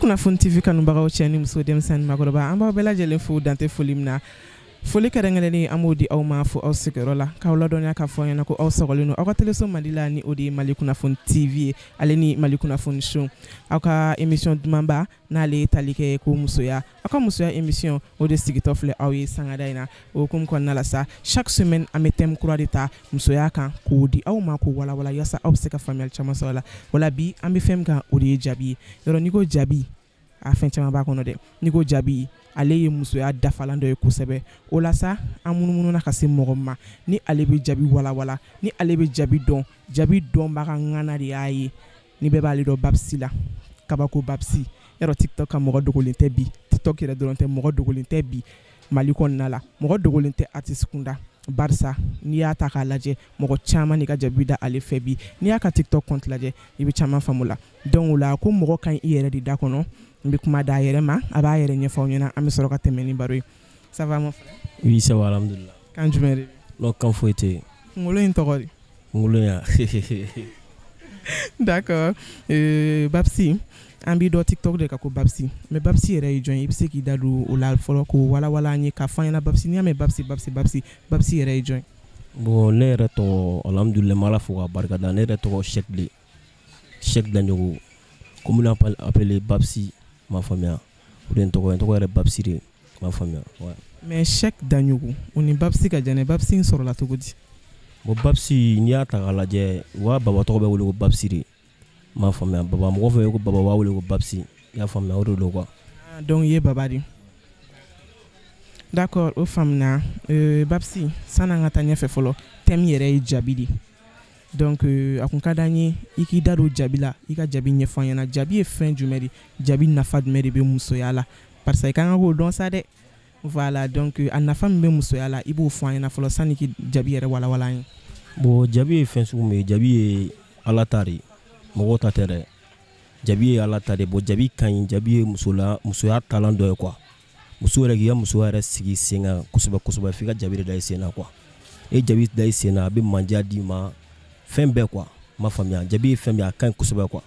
Kunnafoni TV kanubagaw, cɛ ni muso, denmisɛnnin, maakɔrɔba, an b'aw bɛɛ lajɛlen fo dantɛ foli min na. Foli kɛrɛnkɛrɛnnen, an b'o di aw ma fo aw sigiyɔrɔ la, k'aw ladɔnniya k'a fɔ aw ɲɛna ko aw sɔgɔlen don aw ka teleso mandi la, ni o de ye Mali Kunnafoni TV ye, ale ni Mali Kunnafoni Show, aw ka émission dumanba n'ale ye tali kɛ ko musoya. Aw ka musoya émission, o de sigitɔ filɛ aw ye sangada in na. O hukumu kɔnɔna la sa, chaque semaine an bɛ thème kura de ta musoya kan k'o di aw ma, k'o walawala yaasa aw bɛ se ka faamuyali caman sɔrɔ a la. O la bi, an bɛ fɛn min kan, o de ye jabi ye. Yɔrɔ n'i ko jabi, a fɛn caman b'a kɔnɔ dɛ. N'i ko jabi, ale ye musoya dafalan dɔ ye kosɛbɛ. O la sa, an munumununa ka se mɔgɔ ma ni ale bɛ jabi walawala, ni ale bɛ jabi dɔn, jabi dɔnbaga ŋana de y'a ye. Ni bɛɛ b'ale dɔn Babsi la, kabako Babsi. Yɔrɔ TikTok ka mɔgɔ dogolen tɛ bi, TikTok yɛrɛ dɔrɔn tɛ, mɔgɔ dogolen tɛ bi Mali kɔnɔna la, mɔgɔ dogolen tɛ artiste kunda, barisa n'i y'a ta k'a lajɛ, mɔgɔ caman de ka jabi da ale fɛ bi. N'i y'a ka TikTok compte lajɛ, i bɛ caman faamu la. Donc o la, ko mɔgɔ ka ɲi i yɛrɛ de da kɔnɔ, n bɛ kuma da a yɛrɛ ma, a b'a yɛrɛ ɲɛfɔ aw ɲɛna, an bɛ sɔrɔ ka tɛmɛ ni baro ye. Ça va, mon frère? Oui, ça va, alhamdulillah. Kan jumɛn de? Non, kan foyi tɛ yen. Kunkolo in tɔgɔ di? Kunkolo in? D'accord. Babsi, an b'i dɔn TikTok de kan ko Babsi, mais Babsi yɛrɛ ye jɔn ye? I bɛ se k'i da don o la fɔlɔ k'o walawala an ye, k'a fɔ an ɲɛna, Babsi, n'i y'a mɛn Babsi, Babsi, Babsi, Babsi yɛrɛ ye jɔn ye? Bon, ne yɛrɛ tɔgɔ, alhamdulillah, n b'Ala fo k'a barika da. Ne yɛrɛ tɔgɔ Cheick de, Cheick Daɲogo, communément appelé Babsi, m'a faamuya? O de ye n tɔgɔ ye, n tɔgɔ yɛrɛ Babsi de, m'a faamuya? Ouais. Mais Cheick Daɲogo, o ni Babsi ka jan dɛ. Babsi in sɔrɔla cogo di? Bon, Babsi, n'i y'a ta k'a lajɛ, u ka baba tɔgɔ bɛ wele ko Babsi de, m'a faamuya? Baba, mɔgɔ fɛn ko baba, b'a wele ko Babsi, i y'a faamuya? O de don quoi. Ah, donc i ye baba de. D'accord, o faamuna. Babsi, san'an ka taa ɲɛfɛ fɔlɔ, thème yɛrɛ ye jabi de. Donc a kun ka d'an ye i k'i da don jabi la, i ka jabi ɲɛfɔ an ɲɛna. Jabi ye fɛn jumɛn de? Jabi nafa jumɛn de bɛ musoya la? Parce que i kan ka k'o dɔn sa dɛ. Voilà, donc a nafa min bɛ musoya la, i b'o fɔ an ɲɛna fɔlɔ sani k'i jabi yɛrɛ walawala an ye. Bon, jabi ye fɛn sugu min ye, jabi ye Ala ta de ye, mɔgɔw ta tɛ dɛ. Jabi ye Ala ta de. Bon, jabi ka ɲi, jabi ye musola musoya talan dɔ ye quoi. Muso yɛrɛ, k'i ka musoya yɛrɛ sigi sen kan kosɛbɛ kosɛbɛ, f'i ka jabi de da i sen na quoi. E jabi da i sen na, a bɛ manja d'i ma, fɛn bɛɛ quoi, m'a faamuya? Jabi ye fɛn min ye, a ka ɲi kosɛbɛ quoi,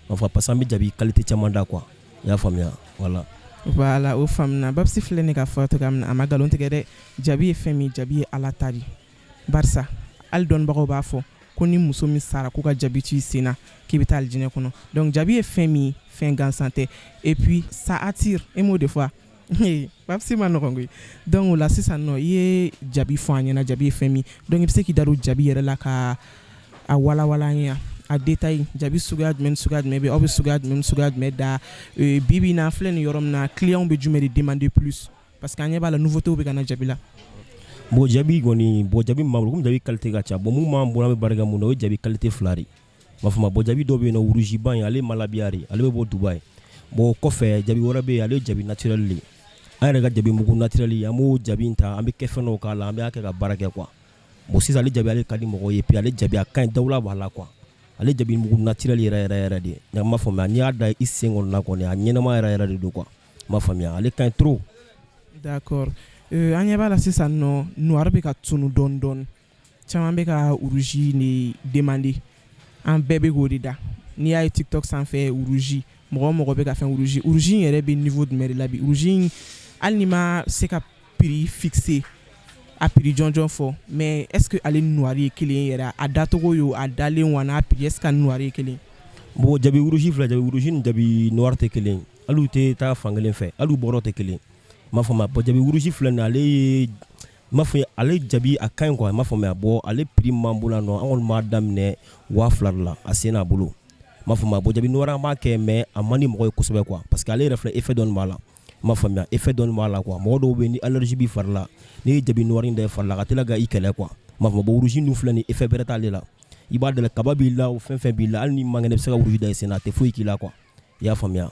m'a fɔ, parce que an bɛ jabi qualité caman da quoi, i y'a faamuya? Voilà. Voilà, o faamuna. Babsi filɛ nin ka fɔ cogoya min na, a ma nkalon tigɛ dɛ. Jabi ye fɛn min, jabi ye Ala ta de, barisa hali dɔnnibagaw b'a fɔ ko ni muso min sara k'u ka jabi to i sen na, k'i bɛ taa alijinɛ kɔnɔ. Donc jabi ye fɛn min ye, fɛn gansan tɛ. Et puis ça attire, e m'o de fɔ wa? Babsi ma nɔgɔn koyi. Donc o la sisan nɔ, i ye jabi fɔ an ɲɛna, jabi ye fɛn min. Donc i bɛ se k'i da don jabi yɛrɛ la ka a walawala an ye, a détail, jabi suguya jumɛn ni suguya jumɛn bɛ, aw bɛ suguya jumɛn ni suguya jumɛn da? Bi bi in na, an filɛ nin yɔrɔ min na, clients bɛ jumɛn de demander plus? Parce que an ɲɛ b'a la, nouveauté bɛ ka na jabi la. Bon, jabi kɔni, bon, jabi min b'an bolo, komi jabi qualité ka ca, bon, mun b'an bolo, an bɛ baara kɛ mun na, o ye jabi qualité fila de, m'a faamu? Bon, jabi dɔw bɛ yen nɔ, rouge ba in, ale ye malabiya de, ale bɛ bɔ Dubaï. Bon, o kɔfɛ, jabi wɛrɛ bɛ yen, ale ye jabi naturel de. An yɛrɛ ka jabi mugu naturel, an b'o jabi in ta, an bɛ kɛ fɛn dɔw k'a la, an b'a kɛ ka baara kɛ quoi. Bon, sisan ale jabi, ale ka di mɔgɔw ye, puis ale jabi a ka ɲi, dawula b'a la quoi. Ale jabi mugu naturel yɛrɛ yɛrɛ yɛrɛ de, n m'a faamuya? N'i y'a da i sen kɔnɔna kɔni, a ɲɛnama yɛrɛ yɛrɛ de don quoi, n m'a faamuya? Ale ka ɲi trop. D'accord. An ɲɛ b'a la sisan nɔ, noir bɛ ka tunu dɔɔni dɔɔni, caman bɛ ka rouge de demander, an bɛɛ bɛ k'o de da. N'i y'a ye TikTok sanfɛ, rouge, mɔgɔ o mɔgɔ bɛ ka fɛn rouge. Rouge in yɛrɛ bɛ niveau jumɛn de la bi? Rouge in, hali n'i ma se ka prix fixer, a prix jɔnjɔn fɔ, mais est ce que ale ni noir ye kelen ye yɛrɛ? A dacogo ye, a dalen wa n'a prix, est ce que a ni noir ye kelen ye? Bon, jabi rouge filɛ, jabi rouge ni jabi noir tɛ kelen, hali u tɛ taa fan kelen fɛ, hali u bɔrɔ tɛ kelen, m'a faamuya? Bon, jabi rouge filɛ nin ye, ale ye, n m'a fɔ, ale jabi a ka ɲi quoi, n m'a faamuya? Bon, ale prix min b'an bolo yan nɔ, an kɔni b'a daminɛ 2000 de la, a sen n'a bolo, n m'a faamuya? Bon, jabi noir an b'a kɛ, mais a man di mɔgɔ ye kosɛbɛ quoi, parce que ale yɛrɛ filɛ, effet dɔɔni b'a la, n m'a faamuya? Effet dɔɔni b'a la quoi. Mɔgɔ dɔw bɛ yen, ni allergie b'i fari la, n'i ye jabi noir in da i fari la, a ka teli ka i kɛlɛ quoi, n m'a faamuya? Bon, rouge dun filɛ nin ye, effet bɛrɛ t'ale la. I b'a dala, kaba b'i la o, fɛn fɛn b'i la, hali ni man kɛnɛ, i bɛ se ka rouge da i sen na, a tɛ foyi k'i la quoi, i y'a faamuya?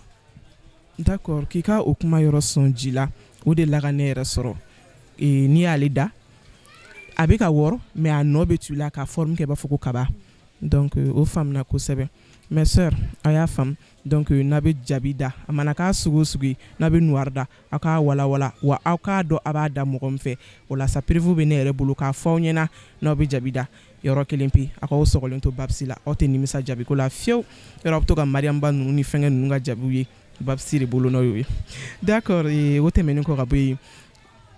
D'accord, k'i ka o kuma yɔrɔ sɔn ji la, o de la ka ne yɛrɛ sɔrɔ. N'i y'ale da, a bɛ ka wɔrɔ, mais a nɔ bɛ to i la ka forme kɛ i b'a fɔ ko kaba. Donc o faamuna kosɛbɛ. Mes sœurs, a y'a faamu. Donc n'a bɛ jabi da, a mana k'a sugu o sugu ye, n'a bɛ noir da, aw k'a walawala wa aw k'a dɔn a b'a da mɔgɔ min fɛ. O la sa, preuve bɛ ne yɛrɛ bolo k'a fɔ aw ɲɛna. N'aw bɛ jabi da yɔrɔ kelen pe, aw k'aw sɔgɔlen to Babsi la, aw tɛ nimisa jabiko la fiyewu. Yɔrɔ aw bɛ to ka Mariamba ninnu ni fɛnkɛ ninnu ka jabiw ye. Babsi de bolonɔ y'o ye. D'accord, o tɛmɛnen kɔ ka bɔ yen,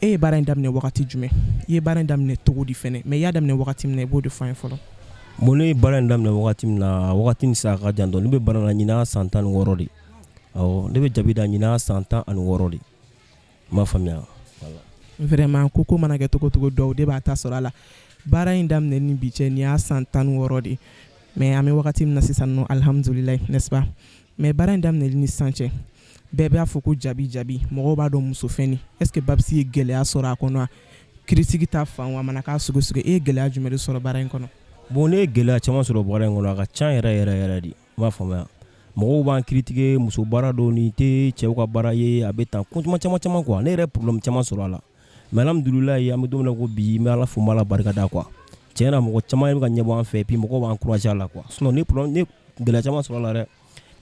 e ye baara in daminɛ wagati jumɛn? I ye baara in daminɛ cogo di fɛnɛ? Mais i y'a daminɛ wagati min na, i b'o de fɔ an ye fɔlɔ. Bon, ne ye baara in daminɛ wagati min na, wagati min sa ka jan dɔɔni. Ne bɛ baara la ɲinan san 16 de. Awɔ, ne bɛ jabi da ɲinan san 16 de. I m'a faamuya? Voilà. Vraiment, ko mana kɛ cogo cogo, dɔw de b'a ta sɔrɔ a la. Baara in daminɛ ni bi cɛ, nin y'a san 16 de. Mais an bɛ wagati min na sisan nɔ, alhamdulilayi, n'est-ce pas? Mais baara in daminɛli ni sisan cɛ, bɛɛ b'a fɔ ko jabi jabi, mɔgɔw b'a dɔn musofɛn ni. Est ce que Babsi ye gɛlɛya sɔrɔ a kɔnɔ wa? Critique ta fan wa, a mana k'a sugu sugu, e ye gɛlɛya jumɛn de sɔrɔ baara in kɔnɔ? Bon, ne ye gɛlɛya caman sɔrɔ baara in kɔnɔ, a ka ca yɛrɛ yɛrɛ yɛrɛ de. I m'a faamuya? Mɔgɔw b'an critiquer, muso baara don, nin tɛ cɛw ka baara ye, a bɛ tan, ko caman caman caman quoi. Ne yɛrɛ problème caman sɔrɔ a la. Mais alhamdulilayi, an bɛ don min na ko bi, n bɛ Ala fo, n bɛ Ala barika da quoi. Tiɲɛ na, mɔgɔ caman bɛ ka ɲɛbɔ an fɛ, et puis mɔgɔw b'an encourager a la quoi. Sinon ne problème, ne gɛlɛya caman sɔrɔ a la dɛ.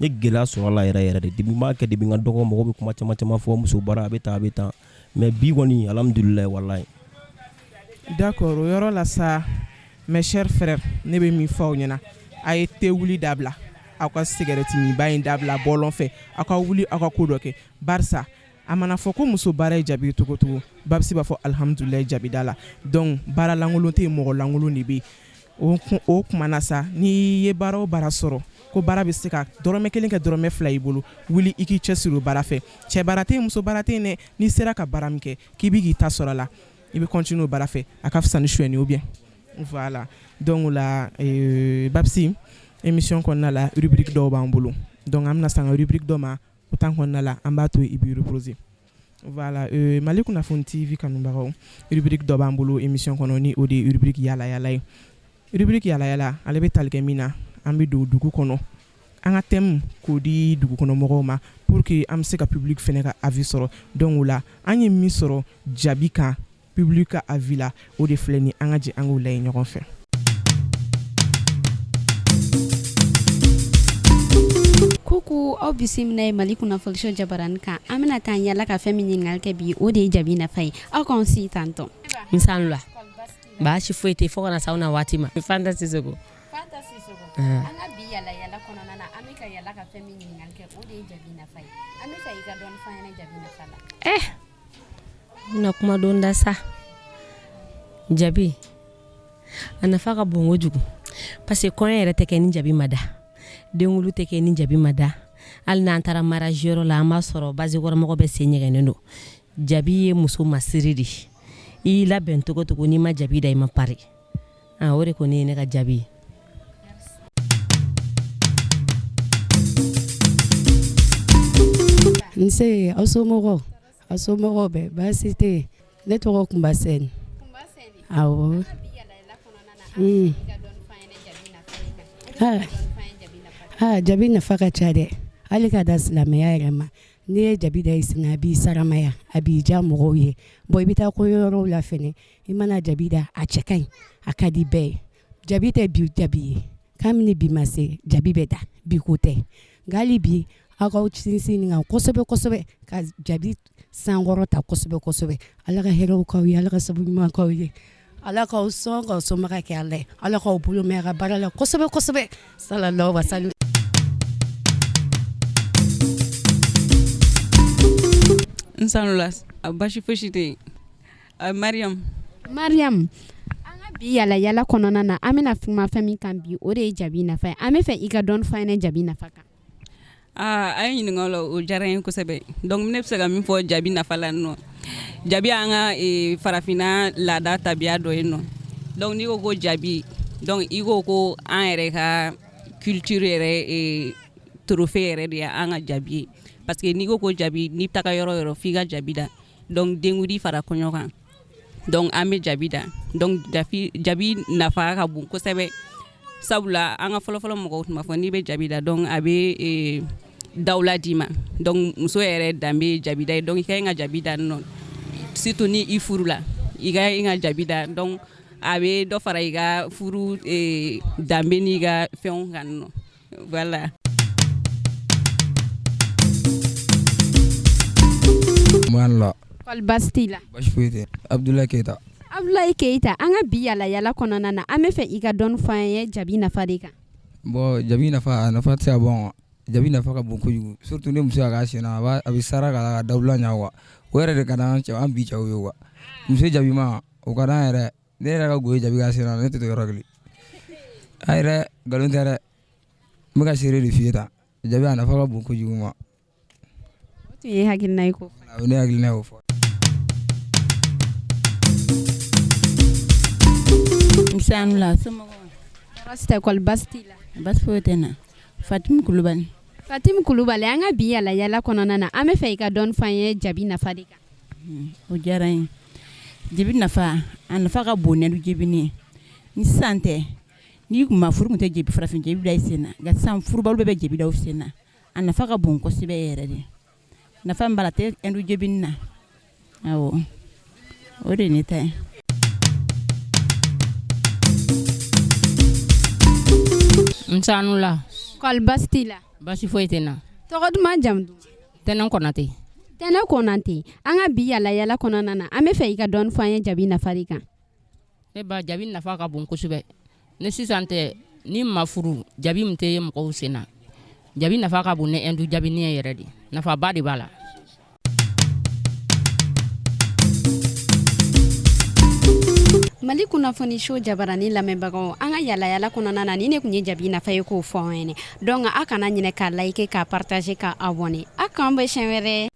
Ne gɛlɛya sɔrɔ a la yɛrɛ yɛrɛ de. Depuis n b'a kɛ, depuis n ka dɔgɔ, mɔgɔw bɛ kuma caman caman fɔ, muso baara a bɛ tan, a bɛ tan. Mais bi kɔni, alhamdulilayi, walayi. D'accord, o yɔrɔ la sa, mes chers frères, ne bɛ min fɔ aw ɲɛna, a ye te wuli dabila, aw ka cigarette minba in dabila bɔlɔn fɛ, aw ka wuli aw ka ko dɔ kɛ. Barisa a mana fɔ ko muso baara ye jabi cogo cogo, Babsi b'a fɔ alhamdulilayi jabida la. Donc baara lankolon tɛ yen, mɔgɔ lankolon de bɛ yen. O kuma na sa, n'i ye baara o baara sɔrɔ ko baara bɛ se ka dɔrɔmɛ kelen kɛ dɔrɔmɛ fila i bolo, wuli i k'i cɛsiri o baara fɛ. Cɛ baara tɛ yen, muso baara tɛ yen dɛ. N'i sera ka baara min kɛ k'i bɛ k'i ta sɔrɔ a la, i bɛ continuer o baara fɛ, a ka fisa ni sonyɛni ou bien. Voilà, donc o la, Babsi, émission kɔnɔna la, rubrique dɔw b'an bolo. Donc an bɛna se an ka rubrique dɔ ma, o temps kɔnɔna la, an b'a to i b'i reposer. Voilà, Mali Kunnafoni TV kanubagaw, rubrique dɔ b'an bolo émission kɔnɔ, ni o de ye rubrique yala yala ye. Rubrique yala yala, ale bɛ tali kɛ min na, an bɛ don dugu kɔnɔ, an ka thème k'o di dugu kɔnɔ mɔgɔw ma pour que an bɛ se ka public fɛnɛ ka avis sɔrɔ. Donc o la, an ye min sɔrɔ jabi kan public ka avis la, o de filɛ nin, an ka jɛ an k'o lajɛ ɲɔgɔn fɛ. Kuku, aw bisimila ye Mali kunnafoniso jabarani kan. An bɛna taa yala ka fɛn min ɲininkali kɛ bi, o de ye jabi nafa ye. Aw k'anw si tantɔ. N la, baasi foyi tɛ, fo kana s'aw na waati ma. Fanta Sisoko. Fanta Sisoko, an ka bi yala yala kɔnɔna na, an bɛ ka yala ka fɛn min ɲininkali kɛ, o de ye jabi nafa ye. An bɛ fɛ i ka dɔɔni fɔ an ɲɛna jabi nafa la. N bɛna kuma don da sa. Jabi a nafa ka bon kojugu, parce que kɔɲɔ yɛrɛ tɛ kɛ ni jabi ma da, denkunli tɛ kɛ ni jabi ma da. Hali n'an taara mariage yɔrɔ la, an b'a sɔrɔ basikɔrɔmɔgɔ bɛɛ sen ɲɛgɛnnen don. Jabi ye muso masiri de ye. I y'i labɛn cogo cogo, n'i ma jabi da, i ma pari. O de kɔni ye ne ka jaabi ye. Nse, aw somɔgɔw? Aw somɔgɔw bɛɛ, baasi tɛ yen? Ne tɔgɔ Kunba Sɛni. Awɔ, aa, jabi nafa ka ca dɛ. Hali ka da silamɛya yɛrɛ ma, n'i ye jabi da i sen na, a b'i saramaya, a b'i diya mɔgɔw ye. Bon, i bɛ taa kɔɲɔyɔrɔw la fɛnɛ, i mana jabi da, a cɛ ka ɲi, a ka di bɛɛ ye. Jabi tɛ bi jabi ye, kabini bi ma se, jabi bɛ da, bi ko tɛ. Nka hali bi, aw k'aw sinsin nin kan kosɛbɛ kosɛbɛ, ka jabi sankɔrɔta kosɛbɛ kosɛbɛ. Ala ka hɛrɛw k'aw ye, Ala ka sababu ɲuman k'aw ye, Ala k'aw sɔn k'aw sɔnbaga kɛ Ala ye, Ala k'aw bolo mɛn a ka baara la kosɛbɛ kosɛbɛ. Sallallahu wasalim. N sanula, basi fosi tɛ yen. Mariam. Mariam, an ka bi yala yala kɔnɔna na, an bɛna kuma fɛn min kan bi, o de ye jabi nafa ye. An bɛ fɛ i ka dɔɔni fɔ an ɲɛna jabi nafa kan. Aa, a ye ɲininka la, o diyara n ye kosɛbɛ. Donc ne bɛ se ka min fɔ jabi nafa la nɔ, jabi y'an ka farafinna laada tabiya dɔ ye nɔ. Donc n'i ko ko jabi, donc i ko ko an yɛrɛ ka culture yɛrɛ, trophée yɛrɛ de ye an ka jabi ye. Parce que n'i ko ko jabi, n'i taga yɔrɔ yɔrɔ, f'i ka jabi da. Donc denkundi fara kɔɲɔ kan, donc an bɛ jabi da. Donc jabi nafa ka bon kosɛbɛ, sabula an ka fɔlɔfɔlɔ mɔgɔw tun b'a fɔ n'i bɛ jabi da, donc a bɛ dawula d'i ma. Donc muso yɛrɛ danbe ye jabi da ye. Donc i ka ɲi ka jabi da nɔ, surtout ni i furu la, i ka ɲi ka jabi da. Donc a bɛ dɔ fara i ka furu danbe n'i ka fɛnw kan nɔ. Voilà. La. Kɔli baasi t'i la? Baasi foyi tɛ. Abudulayi Keyita. Abudulayi Keyita, an ka bi yala yala kɔnɔna na, an bɛ fɛ i ka dɔɔni fɔ an ye jabi nafa de kan. Bon, jabi nafa, a nafa tɛ se ka ban. Jabi nafa ka bon kojugu, surtout ni muso y'a k'a sen na, a bɛ sara ka dawula ɲa quoi. O yɛrɛ de ka d'an cɛ, an bi cɛw ye quoi. Muso jabima, o ka d'an yɛrɛ. Ne yɛrɛ ka go ye jabi k'a sen na, ne tɛ to yɔrɔ kelen. A yɛrɛ nkalon tɛ dɛ, n bɛ ka seere de f'i ye tan. Jabi a nafa ka bon kojugu ma. O tun ye hakilina ye ko. O ne hakilina y'o fɔ. Nse a ni wula, somɔgɔw? Tɔɔrɔ si tɛ, kɔri baasi t'i la? Baasi foyi tɛ n na. Fatimi Kulubali. Fatimi Kulubali, an ka bi yala yala kɔnɔna na, an bɛ fɛ i ka dɔɔni fɔ an ye jabi nafa de kan. O diyara n ye. Jabi nafa, a nafa ka bon ni jebini ye. Ni sisan tɛ, n'i tun ma furu tun tɛ jabi farafin jabi bila i sen na, nka sisan furubaw bɛɛ bɛ jabi da u sen na. A nafa ka bon kosɛbɛ yɛrɛ de. Nafa min b'a la, a tɛ hindu jebini na. Awɔ, o de ye ne ta ye. Nse a ni wula. Kɔri baasi t'i la? Baasi foyi tɛ n na. Tɔgɔ duman, jamu duman? Tɛnɛ Kɔnatɛ. Tɛnɛ Kɔnatɛ, an ka bi yala yala kɔnɔna na, an bɛ fɛ i ka dɔɔni fɔ an ye jabi nafa de kan. Ne ba, jabi nafa ka bon kosɛbɛ. Ni sisan tɛ, ni ma furu, jabi min tɛ ye mɔgɔw sen na. Jabi nafa ka bon ni hindu jabini ye yɛrɛ de, nafaba de b'a la. Mali kunnafoni so jabarani lamɛnbagaw, an ka yalayala kɔnɔna na, ni ne tun ye jabi nafa ye k'o fɔ an ɲɛna. Donc aw kana ɲinɛ k'a liker, k'a partager, k'a abonner. Aw k'an bɛn siɲɛ wɛrɛ.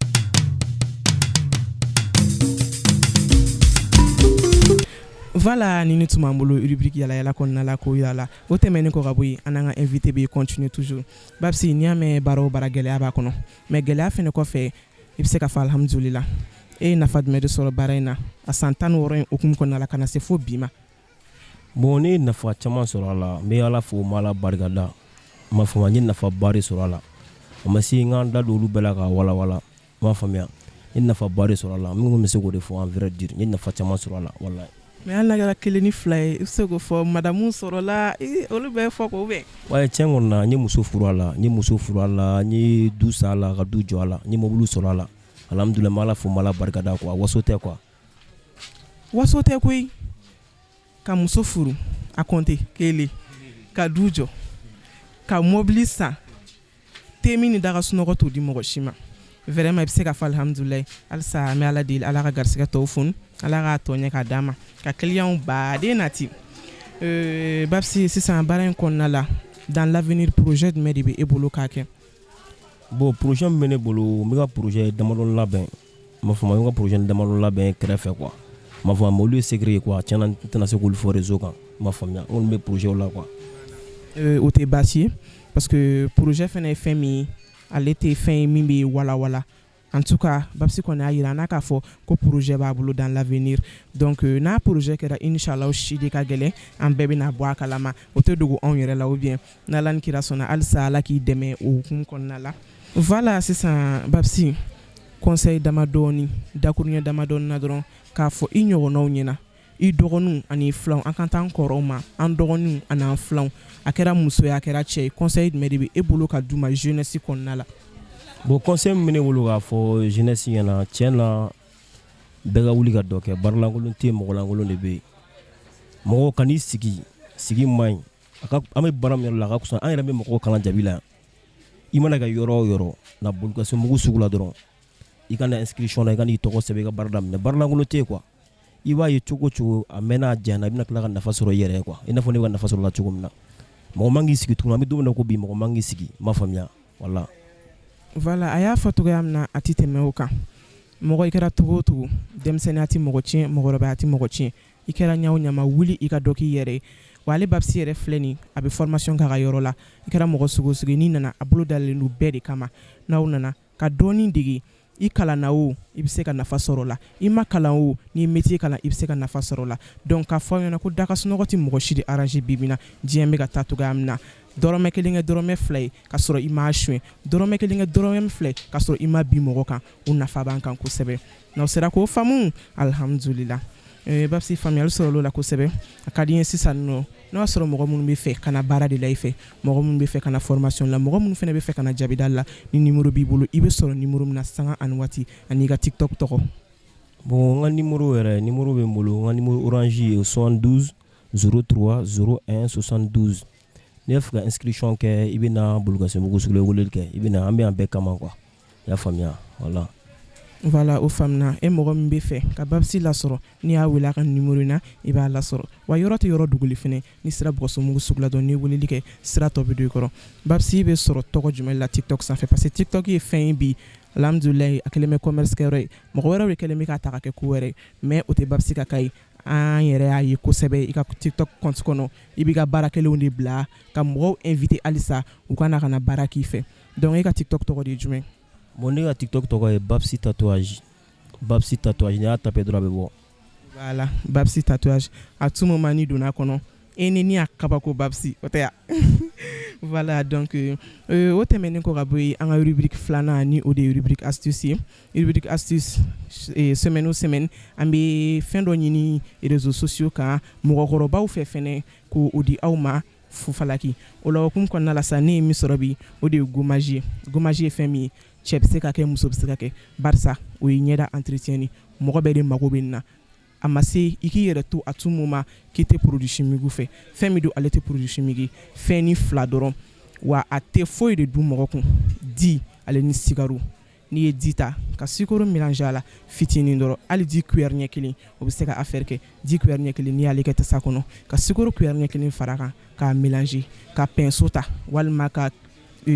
Voilà, ni ne tun b'an bolo rubrique yalayala kɔnɔna la k'o yira la. O tɛmɛnen kɔ ka bɔ yen, an n'an ka invité bɛ continuer toujours. Babsi, n'i y'a mɛn baara o baara, gɛlɛya b'a kɔnɔ, mais gɛlɛya fɛnɛ kɔfɛ, i bɛ se ka fɔ alhamdulila. E ye nafa jumɛn de sɔrɔ baara in na a san 16 in hukumu kɔnɔna la ka na se fo bi ma? Bon, ne ye nafa caman sɔrɔ a la. N bɛ Ala fo, n bɛ Ala barikada. N m'a faamuya, n ye nafaba de sɔrɔ a la. A ma se n ka n da don olu bɛɛ la k'a walawala. N m'a faamuya, n ye nafaba de sɔrɔ a la. N bɛ se k'o de fɔ, en vrai dire, n ye nafa caman sɔrɔ a la, walahi. Mais hali n'a kɛra kelen ni fila ye, i bɛ se k'o fɔ. Madamu sɔrɔla, olu bɛɛ fɔ k'o bɛn. Ouais, tiɲɛ kɔni na, n ye muso furu a la, n ye muso furu a la, n ye du san a la, ka du jɔ a la, n ye mobili sɔrɔ a la. Alhamdulillah, n bɛ Ala fo, n bɛ Ala barikada quoi. Waso tɛ quoi. Waso tɛ koyi. Ka muso furu, a compter kelen, ka du jɔ, ka mobili san, te min ni daga sunɔgɔ t'o di mɔgɔ si ma. Vraiment, i bɛ se ka fɔ alhamdulilayi. Halisa an bɛ Ala deli, Ala ka garisɛgɛ tɔw foni, Ala k'a tɔ ɲɛ k'a d'an ma, ka client baden nati. Babsi, sisan baara in kɔnɔna la, dans l'avenir, projet jumɛn de bɛ e bolo k'a kɛ? Bon, projet min bɛ ne bolo, n bɛ ka projet damadɔ labɛn. N b'a fɔ, n ka projet damadɔ labɛn kɛrɛfɛ quoi. N b'a fɔ, mais olu ye secret ye quoi. Tiɲɛna, n tɛna se k'olu fɔ réseau kan. N b'a faamuya, n kɔni bɛ projet la quoi. O tɛ baasi ye, parce que projet fana ye fɛn min ye, ale tɛ fɛn ye min bɛ walawala. En tout cas, Babsi kɔni y'a jira n'a k'a fɔ ko projet b'a bolo dans l'avenir. Donc n'a projet kɛra, inchallah, si de ka gɛlɛn, an bɛɛ bɛna bɔ a kalama. O tɛ dogo anw yɛrɛ la. Ou bien n'Ala ni kira sɔnna, halisa Ala k'i dɛmɛ o hukumu kɔnɔna la. Voilà, sisan Babsi, conseil damadɔni, dakuruɲɛ damadɔni na dɔrɔn k'a fɔ i ɲɔgɔnnaw ɲɛna, i dɔgɔninw ani filanw. An kan t'an kɔrɔw ma, an dɔgɔninw ani an filanw, a kɛra muso ye, a kɛra cɛ ye, conseil jumɛn de bɛ e bolo ka d'u ma jeunesse kɔnɔna la? Bon, conseil min bɛ ne bolo k'a fɔ jeunesse ɲɛna, tiɲɛ na, bɛɛ ka wuli ka dɔ kɛ. Baaralankolon tɛ yen, mɔgɔlankolon de bɛ yen. Mɔgɔ kan'i sigi, sigi man ɲi. An bɛ baara min yɛrɛ la, a ka fisa. An yɛrɛ bɛ mɔgɔw kalan jabi la yan. I mana kɛ yɔrɔ o yɔrɔ na, boli ka se mugu sugu la dɔrɔn, i ka na inscription na, i ka n'i tɔgɔ sɛbɛn, i ka baara daminɛ. Baaralankolon tɛ yen quoi. I b'a ye cogo o cogo, a mɛnna, a janyana, i bɛna tila ka nafa sɔrɔ i yɛrɛ ye quoi, i n'a fɔ ne bɛ ka nafa sɔrɔ la cogo min na. Mɔgɔ man k'i sigi tuguni. An bɛ don min na ko bi, mɔgɔ man k'i sigi. N m'a faamuya, voilà. Voilà, a y'a fɔ cogoya min na, a tɛ tɛmɛ o kan. Mɔgɔ, i kɛra cogo o cogo, denmisɛnninya tɛ mɔgɔ tiɲɛ, mɔgɔkɔrɔbaya tɛ mɔgɔ tiɲɛ. I kɛra ɲa o ɲama, wuli i ka dɔ k'i yɛrɛ ye. Wa ale Babsi yɛrɛ filɛ nin, a bɛ formation k'a ka yɔrɔ la. I kɛra mɔgɔ sugu o sugu ye, n'i nana, a bolo dalen don bɛɛ de kama. N'aw nana ka dɔɔni dege, i kalanna o, i bɛ se ka nafa sɔrɔ la. I ma kalan o, n'i ye métier kalan, i bɛ se ka nafa sɔrɔ la. Donc k'a fɔ aw ɲɛna ko da ka sunɔgɔ tɛ mɔgɔ si de arranger. Bi bi in na, diɲɛ bɛ ka taa cogoya min na, dɔrɔmɛ kelen kɛ dɔrɔmɛ fila ye ka sɔrɔ i m'a suɲɛ, dɔrɔmɛ kelen kɛ dɔrɔmɛ fila ye ka sɔrɔ i ma bin mɔgɔ kan, o nafa b'an kan kosɛbɛ. N'aw sera k'o faamu, alhamdulila. Babsi, faamuyali sɔrɔla o la kosɛbɛ. A ka di n ye sisan nɔ, n'o y'a sɔrɔ mɔgɔ minnu bɛ fɛ ka na baara de la i fɛ, mɔgɔ minnu bɛ fɛ ka na formation la, mɔgɔ minnu fana bɛ fɛ ka na jabida la, ni numéro b'i bolo, i bɛ sɔrɔ numéro min na sanga ani waati, ani i ka TikTok tɔgɔ. Bon, n ka numéro yɛrɛ, numéro bɛ n bolo. N ka numéro Orange ye 72 03 01 72. N'i b'a fɛ ka inscription kɛ, i bɛ na Bulukasunbugu sugu la, i bɛ weleli kɛ, i bɛ na, an bɛ yan bɛɛ kama quoi, i y'a faamuya, voilà. Voilà, o faamuna. E mɔgɔ min bɛ fɛ ka Babsi lasɔrɔ, n'i y'a wele a ka numéro in na, i b'a lasɔrɔ. Wa yɔrɔ tɛ yɔrɔ duguli fɛnɛ. N'i sera Bulukasunbugu sugu la dɔrɔn, n'i ye weleli kɛ, sira tɔ bɛ don i kɔrɔ. Babsi bɛ sɔrɔ tɔgɔ jumɛn la TikTok sanfɛ? Parce que TikTok ye fɛn ye bi, alhamdulilayi, a kɛlen bɛ commerce kɛyɔrɔ ye. Mɔgɔ wɛrɛw de kɛlen bɛ k'a ta ka kɛ ko wɛrɛ ye, mais o tɛ Babsi ka cas ye. An yɛrɛ y'a ye kosɛbɛ i ka TikTok compte kɔnɔ, i b'i ka baara kɛlenw de bila ka mɔgɔw inviter halisa u ka na ka na baara k'i fɛ. Donc e ka TikTok tɔgɔ de ye jumɛn? Bon, ne ka TikTok tɔgɔ ye Babsi Tatouage. Babsi Tatouage, n'i y'a tapé dɔrɔn, a bɛ bɔ. Voilà, Babsi Tatouage. À tout moment n'i donna kɔnɔ, e ni y'a kabako Babsi o tɛ ya. Voilà, donc o tɛmɛnen kɔ ka bɔ yen, an ka rubrique filanan ni o de ye rubrique astuce ye. Rubrique astuce, semaine o semaine, an bɛ fɛn dɔ ɲini réseaux sociaux kan mɔgɔkɔrɔbaw fɛ fɛnɛ k'o di aw ma fufalaki. O la hukumu kɔnɔna la sa, ne ye min sɔrɔ bi, o de ye gommage ye. Gommage ye fɛn min ye, cɛ bɛ se ka kɛ, muso bɛ se ka kɛ, barisa o ye ɲɛda entretien ye. Mɔgɔ bɛɛ de mago bɛ nin na. A ma se i k'i yɛrɛ to à tout moment k'i tɛ produit chimique fɛ. Fɛn min don, ale tɛ produit chimique, fɛn ni fila dɔrɔn. Wa a tɛ foyi de dun mɔgɔ kun, di ale ni sukaro. N'i ye di ta ka sukaro mélanger a la fitinin dɔrɔn, hali di cuillère ɲɛ kelen, o bɛ se ka affaire kɛ. Di cuillère ɲɛ kelen, n'i y'ale kɛ tasa kɔnɔ ka sukaro cuillère ɲɛ kelen fara kan k'a mélanger, ka pinceau ta walima ka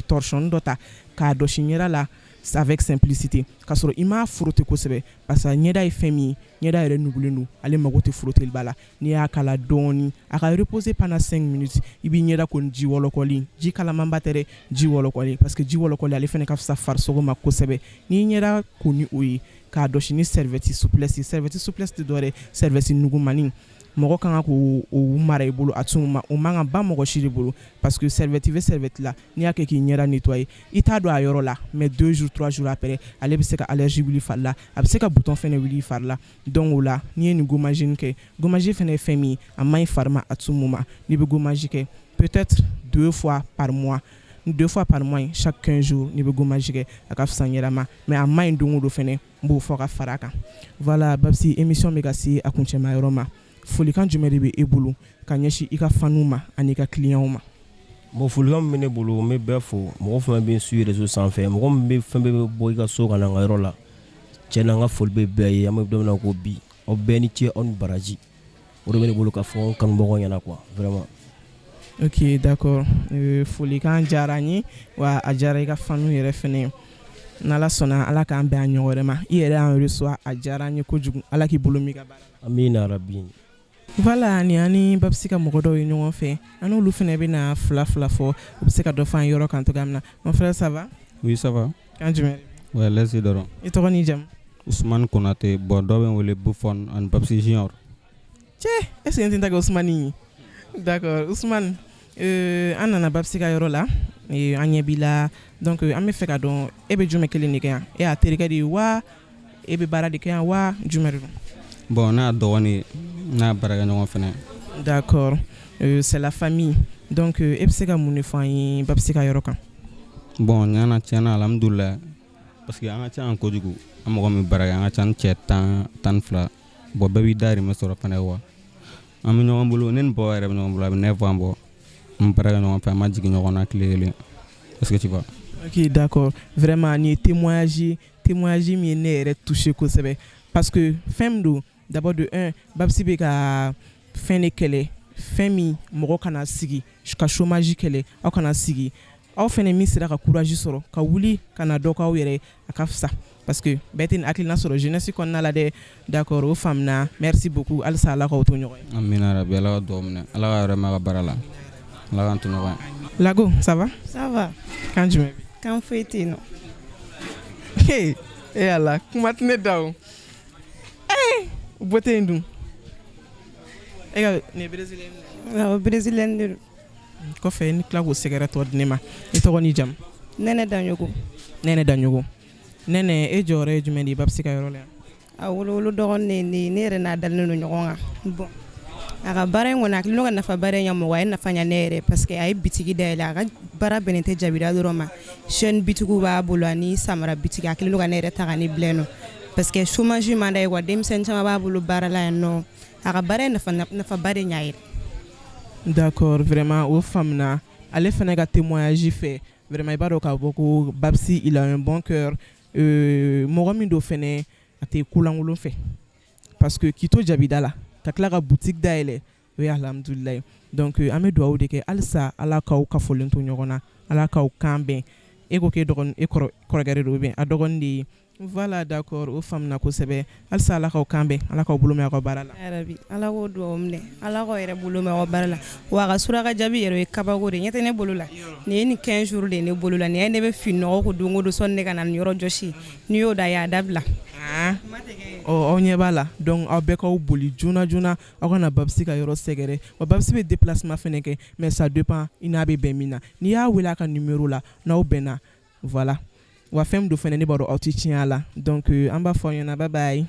torchon dɔ ta k'a dɔsi ɲɛda la avec simplicité, k'a sɔrɔ i m'a frotter kosɛbɛ, parce que ɲɛda ye fɛn min ye, ɲɛda yɛrɛ nugulen don, ale mago tɛ frotteliba la. N'i y'a k'a la dɔɔni, a ka reposer pendant 5 minutes, i b'i ɲɛda ko ni ji wɔlɔkɔlen. Ji kalamanba tɛ dɛ, ji wɔlɔkɔlen, parce que ji wɔlɔkɔlen, ale fana ka fisa farisogo ma kosɛbɛ. N'i ɲɛda ko ni o ye k'a dɔsi ni serviette souplesse. Serviette souplesse tɛ dɔwɛrɛ, serviette nugumani. Mɔgɔ kan ka k'o o mara i bolo à tout moment, o man ka ban mɔgɔ si de bolo, parce que serviette bɛ serviette la, n'i y'a kɛ k'i ɲɛda nettoyer, i t'a dɔn a yɔrɔ la, mais 2 jours, 3 jours après, ale bɛ se ka allergie wuli fari la, a bɛ se ka bouton fɛnɛ wuli i fari la. Donc o la, n'i ye nin gommage kɛ, gommage fɛnɛ ye fɛn min ye, a man ɲi fari ma. À tout moment n'i bɛ gommage kɛ, peut-être deux fois par mois, deux fois par mois, chaque 15 jours, n'i bɛ gommage kɛ, a ka fisa ɲɛda ma, mais a man ɲi don o don fɛnɛ, n b'o fɔ ka fara a kan. Voilà, Babsi, émission bɛ ka se a kuncɛma yɔrɔ ma. Folikan jumɛn de bɛ e bolo ka ɲɛsin i ka faniw ma ani i ka clients ma? Bon, folikan min bɛ ne bolo, n bɛ bɛɛ fo. Mɔgɔ fɛn bɛ n suit réseau sanfɛ, mɔgɔ min bɛ fɛn bɛɛ bɛ bɔ i ka so ka na n ka yɔrɔ la, tiɲɛ na, n ka foli bɛ bɛɛ ye. An bɛ don min na ko bi, aw bɛɛ ni ce, aw ni baraji. O de bɛ ne bolo ka fɔ n kanubagaw ɲɛna quoi, vraiment. Ok, d'accord. Folikan diyara n ye, wa a diyara i ka faniw yɛrɛ fɛnɛ. N'Ala sɔnna, Ala k'an bɛn a ɲɔgɔn wɛrɛ ma. I yɛrɛ y'an reçoit, a diyara n ye kojugu. Ala k'i bolo mɛn i ka baara la. Amina rabi. Voilà, nin an ni Babsi ka mɔgɔ dɔw ye ɲɔgɔn fɛ. An n'olu fɛnɛ bɛna fila fila fɔ, u bɛ se ka dɔ fɔ an yɔrɔ kan cogoya min na. Mon frère, ça va? Oui, ça va. Kan jumɛn? Ouais, laisse dɔrɔn. I tɔgɔ n'i jamu? Ousmane Konate. Bon, dɔw bɛ n wele Buffon ani Babsi Junior. Cɛ, est ce que n tɛ ta kɛ Ousmane ye? D'accord, Ousmane, an nana Babsi ka yɔrɔ la, an ɲɛ b'i la. Donc an bɛ fɛ ka dɔn, e bɛ jumɛn kelen de kɛ yan? E y'a terikɛ de ye wa, e bɛ baara de kɛ yan wa, jumɛn de don? Bon, ne y'a dɔgɔnin ye, ne y'a baarakɛɲɔgɔn fɛnɛ. D'accord, c'est la famille. Donc e bɛ se ka mun de fɔ an ye Babsi ka yɔrɔ kan? Bon, ɲana, tiɲɛna, alhamdulilayi, parce que an ka ca yan kojugu. An mɔgɔ min baara kɛ, an ka ca ni cɛ 10, 12. Bon, bɛɛ b'i dahirimɛ sɔrɔ fɛnɛ quoi. An bɛ ɲɔgɔn bolo, ne ni Baba yɛrɛ bɛ ɲɔgɔn bolo, a bɛ 9 ans bɔ. An bɛ baara kɛ ɲɔgɔn fɛ, an ma jigin ɲɔgɔn na tile kelen. Est-ce que tu vois? Ok, d'accord. Vraiment, nin ye témoignage ye, témoignage min ye ne yɛrɛ touché kosɛbɛ, parce que fɛn min don, d'abord de un, Babsi bɛ ka fɛn de kɛlɛ, fɛn min mɔgɔ kana sigi ka chômage kɛlɛ. Aw kana sigi, aw fɛnɛ min sera ka courage sɔrɔ ka wuli ka na dɔ k'aw yɛrɛ, a ka fisa, parce que bɛɛ tɛ nin hakilina sɔrɔ jeunesse kɔnɔna la dɛ. D'accord, o faamuna. Merci beaucoup. Halisa Ala k'aw to ɲɔgɔn ye. Amina rabi, Ala ka dugawu minɛ, Ala ka yɛrɛ mɛn a ka baara la, Ala k'an to ɲɔgɔn ye. Lago, ça va? Ça va. Kan jumɛn? Kan foyi tɛ yen nɔ. Hey, e Ala, kuma tɛ ne da o. Ee, beauté in dun, e ka nin ye brésilienne? Awɔ, brésilienne de don. Kɔfɛ ni tila k'o sɛgɛrɛ tɔ di ne ma. I tɔgɔ n'i jamu? Nɛnɛ Daɲogo. Nɛnɛ Daɲogo. Nɛnɛ, e jɔyɔrɔ ye jumɛn de ye Babsi ka yɔrɔ la yan? A wolowolo dɔgɔnin de ye ne ye. Ne yɛrɛ n'a dalen don ɲɔgɔn kan. Bon, a ka baara in kɔni, a kɛlen don ka nafa baara in ɲɛ mɔgɔ, a ye nafa ɲɛ ne yɛrɛ, parce que a ye bitigi dayɛlɛ. A ka baara bɛnnen tɛ jabida dɔrɔn ma, chaîne bitigiw b'a bolo ani samara bitigi. A kɛlen don ka ne yɛrɛ ta ka ne bila yen nɔ, parce que chômage man d'a ye quoi. Denmisɛnnin caman b'a bolo baara la yan nɔ. A ka baara ye nafaba de ɲɛ a yɛrɛ. D'accord, vraiment, o faamuna. Ale fana ka témoignage fɛ, vraiment i b'a dɔn k'a fɔ ko Babsi, il a un bon cœur. Mɔgɔ min don fɛnɛ, a tɛ kolankolon fɛ, parce que k'i to jabida la ka tila ka boutique dayɛlɛ, o ye alhamdulilayi. Donc an bɛ dugawu de kɛ halisa, Ala k'aw kafolen to ɲɔgɔn na, Ala k'aw kan bɛn. E ko k'e dɔgɔnin, e kɔrɔkɛ de don ou bien a dɔgɔnin de ye? Voilà, d'accord, o faamuna kosɛbɛ. Halisa Ala k'aw kan bɛn, Ala k'aw bolo mɛn aw ka baara la. Yarabi, Ala k'o dugawu minɛ, Ala k'aw yɛrɛ bolo mɛn aw ka baara la. Wa a ka suraka jabi yɛrɛ, o ye kabako de ye. Ɲɛ tɛ ne bolo la, nin ye nin 15 jours de ye ne bolo la. Nin ye ne bɛ fini nɔgɔ ko don o don sɔnni ne ka na nin yɔrɔ jɔsi. N'i y'o da, a y'a dabila. Ɔ, aw ɲɛ b'a la. Donc aw bɛɛ k'aw boli joona joona, aw ka na Babsi ka yɔrɔ sɛgɛrɛ. Wa Babsi bɛ déplacement fɛnɛ kɛ, mais ça dépend i n'a bɛ bɛn min na. N'i y'a wele a ka numéro la, n'aw bɛnna, voilà. Wa fɛn min don fɛnɛ, ne b'a dɔn aw tɛ tiɲɛ a la. Donc an b'a fɔ aw ɲɛna bye bye.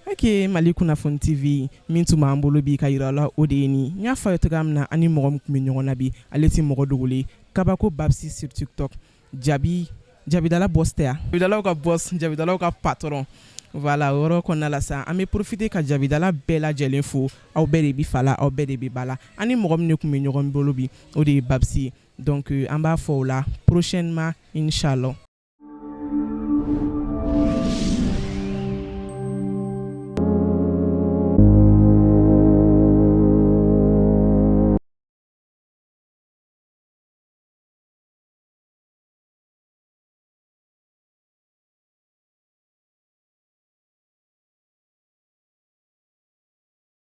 Ok, Mali Kunnafoni TV, min tun b'an bolo bi ka yira aw la, o de ye nin. N y'a fɔ aw ye cogoya min na, an ni mɔgɔ min tun bɛ ɲɔgɔn na bi, ale tɛ mɔgɔ dogolen, Kabako Babsi sur TikTok. Jabi jabidala boss tɛ yan, jabidalaw ka boss, jabidalaw ka patron. Voilà, o yɔrɔ kɔnɔna la sa, an bɛ profiter ka jabidala bɛɛ lajɛlen fo. Aw bɛɛ de bɛ fa la, aw bɛɛ de bɛ ba la. An ni mɔgɔ min de tun bɛ ɲɔgɔn bolo bi, o de ye Babsi ye. Donc an b'a fɔ o la prochainement, inchallah.